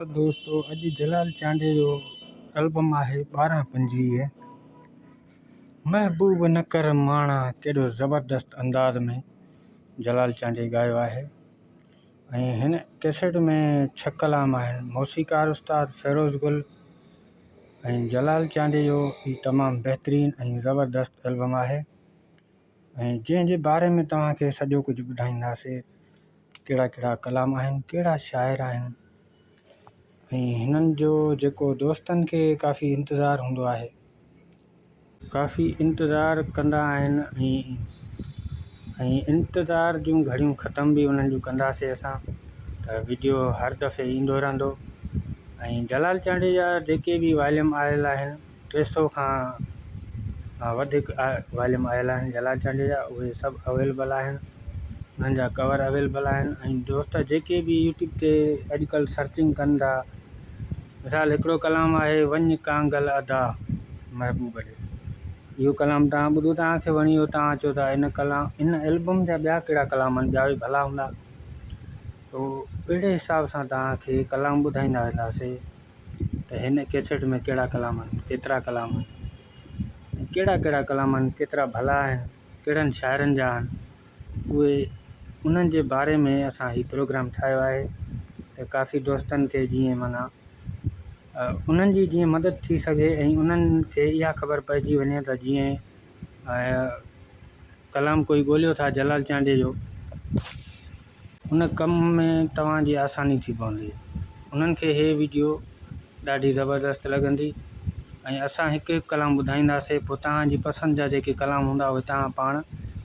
دوستو اڄ جلال چانڊيي جو البم آهي 12 25 محبوب نه ڪر ماڻا ڪيڏو زبردست انداز ۾ جلال چانڊيي ڳايو آهي ۽ هن ڪيسٽ ۾ 6 ڪلام آهن. موسيقار استاد فيروز گل ۽ جلال چانڊيي جو هي تمام بهترين ۽ زبردست البم آهي ۽ جنهن جي باري ۾ توهان کي سڄو ڪجهه ٻڌائينداسي ڪهڙا ڪهڙا ڪلام آهن ڪهڙا شاعر آهن ۽ هنن جو جيڪو دوستن کي ڪافي انتظار هوندو آهي ڪافي انتظار ڪندا آهن ۽ ۽ انتظار جون گهڙيون ختم به انهن جون ڪنداسي اسان ته ويڊيو هر دفعي ايندو رهندو ۽ جلال چانڊيي جا جيڪي به واليوم آيل آهن 300 کان وڌيڪ واليوم آيل آهن جلال چانڊيي جا اهي سڀ اويليبل آهن انهن جا ڪور اويليبل آهن ۽ دوست جيڪي به يوٽيوب تي اڄڪلهه سرچنگ ڪن ٿا مثال هڪڙو ڪلام آهي وڃ ڪانگل ادا محبوب ڏي اهو ڪلام توهان ٻڌو توهان کي وڻي ويو توهان چئو ٿا ان ڪلام ان البم جا ٻيا ڪهڙا ڪلام آهن ٻيا به ڀلا هوندا تو اهڙي حساب سان توهان کي ڪلام ٻڌائيندا وينداسي ته هن ڪيسٽ ۾ ڪهڙا ڪلام آهن ڪيترا ڪلام آهن ۽ ڪهڙا ڪهڙا ڪلام آهن ڪيترا ڀلا آهن ڪهڙن شاعرن جا آهن اهي انهن جي باري ۾ اسان هي پروگرام ٺاهيو آهي ته ڪافي دوستن کي جيئن معنيٰ انهن جي جيئن مدد ٿي سگهي ۽ انهن کي اها خبر پئجي وڃي ته جيئن ڪلام ڪوئي ڳوليو ٿا جلال چانڊيي جو ان ڪم ۾ توهان جي آساني ٿي پوندي. انهن کي هي وڊيو ڏاڍي زبردست لڳندي ۽ اسان هڪ هڪ ڪلام ٻڌائينداسي پوء توهان جي پسند جا جيڪي ڪلام هوندا اهي توهان پاڻ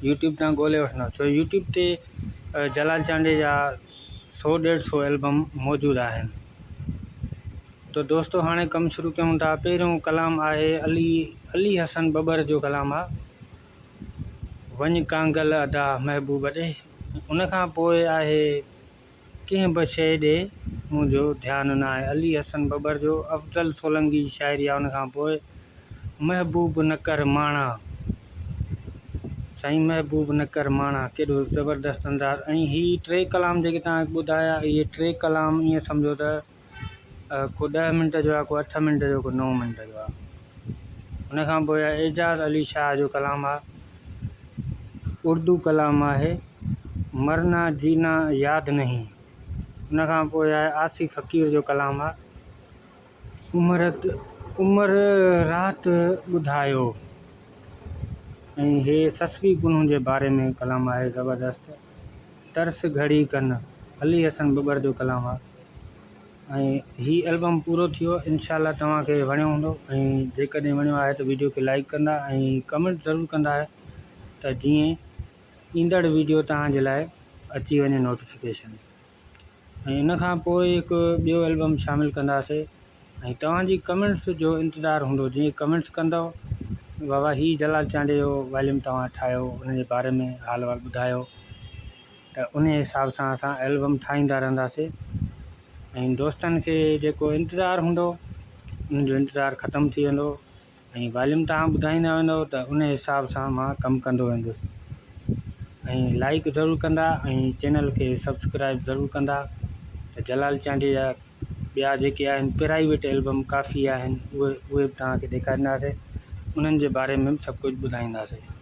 يوٽيوب تان ڳولي وٺندا ڇو يوٽيوب تي جلال چانڊيي جا سو ڏيڍ سو البم موجود آهن تو دوستو هاڻي ڪم شروع ڪيون ٿا پهريون ڪلام آهي علي علي حسن ٻٻر جو ڪلام آهي وڃ ڪانگل ادا محبوب ڏي. ان کان پوء آهي ڪنهن به شيء ڏي منهنجو ڌيان ناهي علي حسن ٻٻر جو افضل سولنگي جي شاعري آهي ان کان پوء محبوب نه ڪر ماڻا سائين محبوب نه ڪر ماڻا ڪيڏو زبردست انداز ۽ هي ٽي ڪلام جيڪي توهان کي ٻڌايا اهي ٽي ڪلام ائين سمجهو ته ڪو ڏهه منٽ جو آهي ڪو اٺ منٽ جو ڪو نو منٽ جو آهي ان کان پوء آهي اعجاز علي شاهه جو ڪلام آهي اردو ڪلام آهي مرنا جينا ياد نهين ان کان پوء آهي آصف فقير جو ڪلام آهي عمر عمر رات ٻڌايو ۽ هي سسوي پنهون جي باري ۾ ڪلام آهي زبردست ترس گهڙي ڪن علي حسن ٻٻر جو ڪلام آ ۽ هي البم پورو ٿيو انشاء الله توهان کي وڻيو هوندو ۽ جيڪڏهن وڻيو آهي ته ويڊيو کي لائڪ ڪندا ۽ ڪمينٽ ضرور ڪندا ته جيئن ايندڙ ويڊيو توهان جي لاء اچي وڃي نوٽيفڪيشن ۽ ان کان پوء هڪ ٻيو البم شامل ڪنداسي ۽ توهان جي ڪمينٽس جو انتظار هوندو جيئن ڪمينٽس ڪندو بابا هي جلال چانڊيي جو واليوم توهان ٺاهيو ان جي باري ۾ حال احوال ٻڌايو ته ان حساب سان اسان البم ٺاهيندا رهنداسي ۽ دوستن کي جيڪو انتظار هوندو ان جو انتظار ختم ٿي ويندو ۽ واليوم توهان ٻڌائيندا ويندو ته ان حساب سان مان ڪم ڪندو ويندس ۽ لائڪ ضرور ڪندا ۽ چينل کي سبسڪرائب ضرور ڪندا ته جلال چانڊيي جا ٻيا جيڪي آهن پرائيويٽ البم ڪافي آهن اهي اهي به توهان کي ڏيکارينداسي انهن جي باري ۾ به سڀ ڪجهه ٻڌائينداسي.